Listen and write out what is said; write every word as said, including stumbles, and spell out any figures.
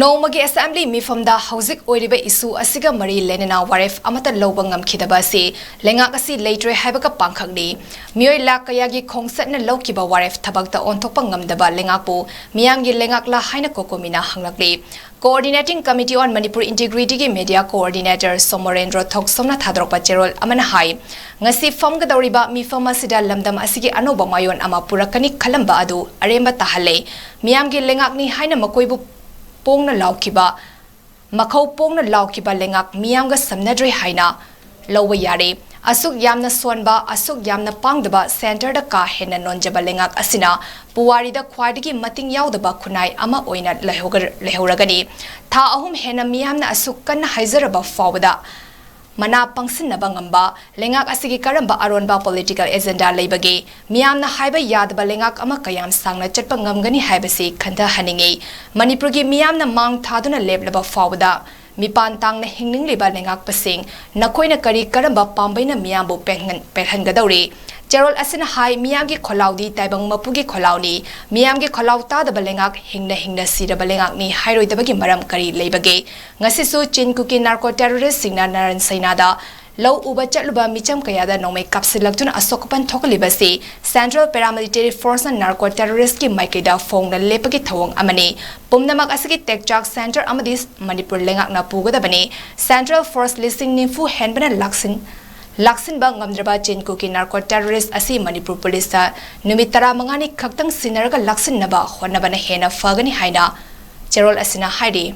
ꯅꯣꯡꯃꯒꯤ ꯑꯦꯁꯦꯝꯕ꯭ꯂꯤ ꯃꯤꯐꯝꯗ ꯍꯧꯖꯤꯛ ꯑꯣꯏꯔꯤꯕ ꯏꯁꯨ ꯑꯁꯤꯒ ꯃꯔꯤ ꯂꯩꯅꯅ ꯋꯥꯔꯦꯞ ꯑꯃꯠꯇ ꯂꯧꯕ ꯉꯝꯈꯤꯗꯕ ꯑꯁꯤ ꯂꯩꯉꯥꯛ ꯑꯁꯤ ꯂꯩꯇ꯭ꯔꯦ ꯍꯥꯏꯕꯒ ꯄꯥꯡꯈꯛꯅꯤ꯫ ꯃꯤꯑꯣꯏ ꯂꯥꯈ ꯀꯌꯥꯒꯤ ꯈꯣꯡꯆꯠꯅ ꯂꯧꯈꯤꯕ ꯋꯥꯔꯦꯞ ꯊꯕꯛꯇ ꯑꯣꯟꯊꯣꯛꯄ ꯉꯝꯗꯕ ꯂꯩꯉꯥꯛꯄꯨ ꯃꯤꯌꯥꯝꯒꯤ ꯂꯩꯉꯥꯛꯂ ꯍꯥꯏꯅ ꯀꯣꯀꯣꯃꯤꯅ ꯍꯪꯂꯛꯂꯤ꯫ Coordinating Committee on Manipur Integrityꯒꯤ ꯃꯦꯗꯤꯌꯥ ꯀꯣꯑꯣꯔꯗꯤꯅꯦꯇꯔ ꯁꯣꯃꯣꯔꯦꯟꯗ꯭ꯔꯣ ꯊꯣꯛꯁꯣꯝꯅ ꯊꯥꯗꯣꯔꯛꯄ ꯆꯦꯔꯣꯜ ꯑꯃꯅ ꯍꯥꯏ, ꯉꯁꯤ ꯐꯝꯒꯗꯧꯔꯤꯕ ꯃꯤꯐꯝ ꯑꯁꯤꯗ ꯂꯝꯗꯝ ꯑꯁꯤꯒꯤ ꯑꯅꯧꯕ ꯃꯥꯌꯣꯟ ꯑꯃ ꯄꯨꯔꯛꯀꯅꯤ ꯈꯜꯂꯝꯕ ꯑꯗꯨ ꯑꯔꯦꯝꯕ ꯇꯥꯍꯜꯂꯦ꯫ ꯃꯤꯌꯥꯝꯒꯤ ꯂꯩꯉꯥꯛꯅꯤ ꯍꯥꯏꯅ ꯃꯈꯣꯏꯕꯨ ꯄꯣꯡꯅ ꯂꯥꯎꯈꯤꯕ, ꯃꯈꯧ ꯄꯣꯡꯅ ꯂꯥꯎꯈꯤꯕ ꯂꯩꯉꯥꯛ ꯃꯤꯌꯥꯝꯒ ꯁꯝꯅꯗ꯭ꯔꯦ ꯍꯥꯏꯅ ꯂꯧꯕ ꯌꯥꯔꯦ꯫ ꯑꯁꯨꯛ ꯌꯥꯝꯅ ꯁꯣꯟꯕ, ꯑꯁꯨꯛ ꯌꯥꯝꯅ ꯄꯥꯡꯗꯕ, ꯁꯦꯟꯇꯔꯗ ꯀꯥ ꯍꯦꯟꯅ ꯅꯣꯟꯖꯕ ꯂꯩꯉꯥꯛ ꯑꯁꯤꯅ ꯄꯨꯋꯥꯔꯤꯗ ꯈ꯭ꯋꯥꯏꯗꯒꯤ ꯃꯇꯤꯡ ꯌꯥꯎꯗꯕ ꯈꯨꯟꯅꯥꯏ ꯑꯃ ꯑꯣꯏꯅ ꯂꯩꯍꯧꯒ-, ꯂꯩꯍꯧꯔꯒꯅꯤ꯫ ꯊꯥ ꯑꯍꯨꯝ ꯍꯦꯟꯅ ꯃꯤꯌꯥꯝꯅ ꯑꯁꯨꯛ ꯀꯟꯅ ꯍꯥꯏꯖꯔꯕ ꯐꯥꯎꯕꯗ ꯃꯅꯥ ꯄꯪꯁꯤꯟꯅꯕ ꯉꯝꯕ ꯂꯩꯉꯥꯛ ꯑꯁꯤꯒꯤ ꯀꯔꯝꯕ ꯑꯔꯣꯟꯕ political agenda ꯂꯩꯕꯒꯦ? ꯃꯤꯌꯥꯝꯅ ꯍꯥꯏꯕ ꯌꯥꯗꯕ ꯂꯩꯉꯥꯛ ꯑꯃ ꯀꯌꯥꯝ ꯁꯥꯡꯅ ꯆꯠꯄ ꯉꯝꯒꯅꯤ ꯍꯥꯏꯕꯁꯤ ꯈꯟꯊꯍꯟꯅꯤꯡꯏ꯫ ꯃꯅꯤꯄꯨꯔꯒꯤ ꯃꯤꯌꯥꯝꯅ ꯃꯥꯡ ꯊꯥꯗꯨꯅ ꯂꯦꯞꯂꯕ ꯐꯥꯎꯕꯗ ꯃꯤꯄꯥꯟ ꯇꯥꯡꯅ ꯍꯤꯡꯅꯤꯡꯂꯤꯕ ꯂꯩꯉꯥꯛꯄꯁꯤꯡ, ꯅꯈꯣꯏꯅ ꯀꯔꯤ ꯀꯔꯝꯕ ꯄꯥꯝꯕꯩꯅ ꯃꯤꯌꯥꯝꯕꯨ ꯄꯦꯡꯍꯟ-, ꯄꯦꯜꯍꯟꯒꯗꯧꯔꯤ? ꯆꯦꯔꯣꯜ ꯑꯁꯤꯅ ꯍꯥꯏ, ꯃꯤꯌꯥꯝꯒꯤ ꯈꯣꯜꯂꯥꯎꯗꯤ ꯇꯥꯏꯕꯪ ꯃꯄꯨꯒꯤ ꯈꯣꯜꯂꯥꯎꯅꯤ꯫ ꯃꯤꯌꯥꯝꯒꯤ ꯈꯣꯜꯂꯥꯎ ꯇꯥꯗꯕ ꯂꯩꯉꯥꯛ ꯍꯤꯡꯅ ꯍꯤꯡꯅ ꯁꯤꯔꯕ ꯂꯩꯉꯥꯛꯅꯤ ꯍꯥꯏꯔꯣꯏꯗꯕꯒꯤ ꯃꯔꯝ ꯀꯔꯤ ꯂꯩꯕꯒꯦ? ꯉꯁꯤꯁꯨ ꯆꯤꯟ ꯀꯨꯀꯤ narco terroristꯁꯤꯡꯅ ꯅꯥꯔꯟ ꯁꯩꯅꯥꯗ ꯂꯧ ꯎꯕ ꯆꯠꯂꯨꯕ ꯃꯤꯆꯝ ꯀꯌꯥꯗ ꯅꯣꯡꯃꯩ ꯀꯥꯞꯁꯤꯜꯂꯛꯇꯨꯅ ꯑꯁꯣꯛ ꯑꯄꯟ ꯊꯣꯛꯍꯜꯂꯤꯕ ꯑꯁꯤ Central Paramilitary Forceꯅ narco terroristꯀꯤ ꯃꯥꯏꯀꯩꯗ ꯐꯣꯡꯅ ꯂꯦꯞꯄꯒꯤ ꯊꯧꯑꯣꯡ ꯑꯃꯅꯤ꯫ ꯄꯨꯝꯅꯃꯛ ꯑꯁꯤꯒꯤ ꯇꯦꯛꯆꯥꯛ center ꯑꯃꯗꯤ ꯃꯅꯤꯄꯨꯔ ꯂꯩꯉꯥꯛꯅ ꯄꯨꯒꯗꯕꯅꯤ꯫ Central Force ꯂꯤꯁꯤꯡ ꯅꯤꯐꯨ ꯍꯦꯟꯕꯅ ꯂꯥꯛꯁꯤꯟ-, ꯂꯥꯛꯁꯤꯟꯕ ꯉꯝꯗ꯭ꯔꯕ ꯆꯤꯟ ꯀꯨꯀꯤ narco terrorist ꯑꯁꯤ ꯃꯅꯤꯄꯨꯔ ꯄꯨꯂꯤꯁꯇ ꯅꯨꯃꯤꯠ ꯇꯔꯥꯃꯉꯥꯅꯤ ꯈꯛꯇꯪ ꯁꯤꯟꯅꯔꯒ ꯂꯥꯛꯁꯤꯟꯅꯕ ꯍꯣꯠꯅꯕꯅ ꯍꯦꯟꯅ ꯐꯒꯅꯤ ꯍꯥꯏꯅ ꯆꯦꯔꯣꯜ ꯑꯁꯤꯅ ꯍꯥꯏꯔꯤ꯫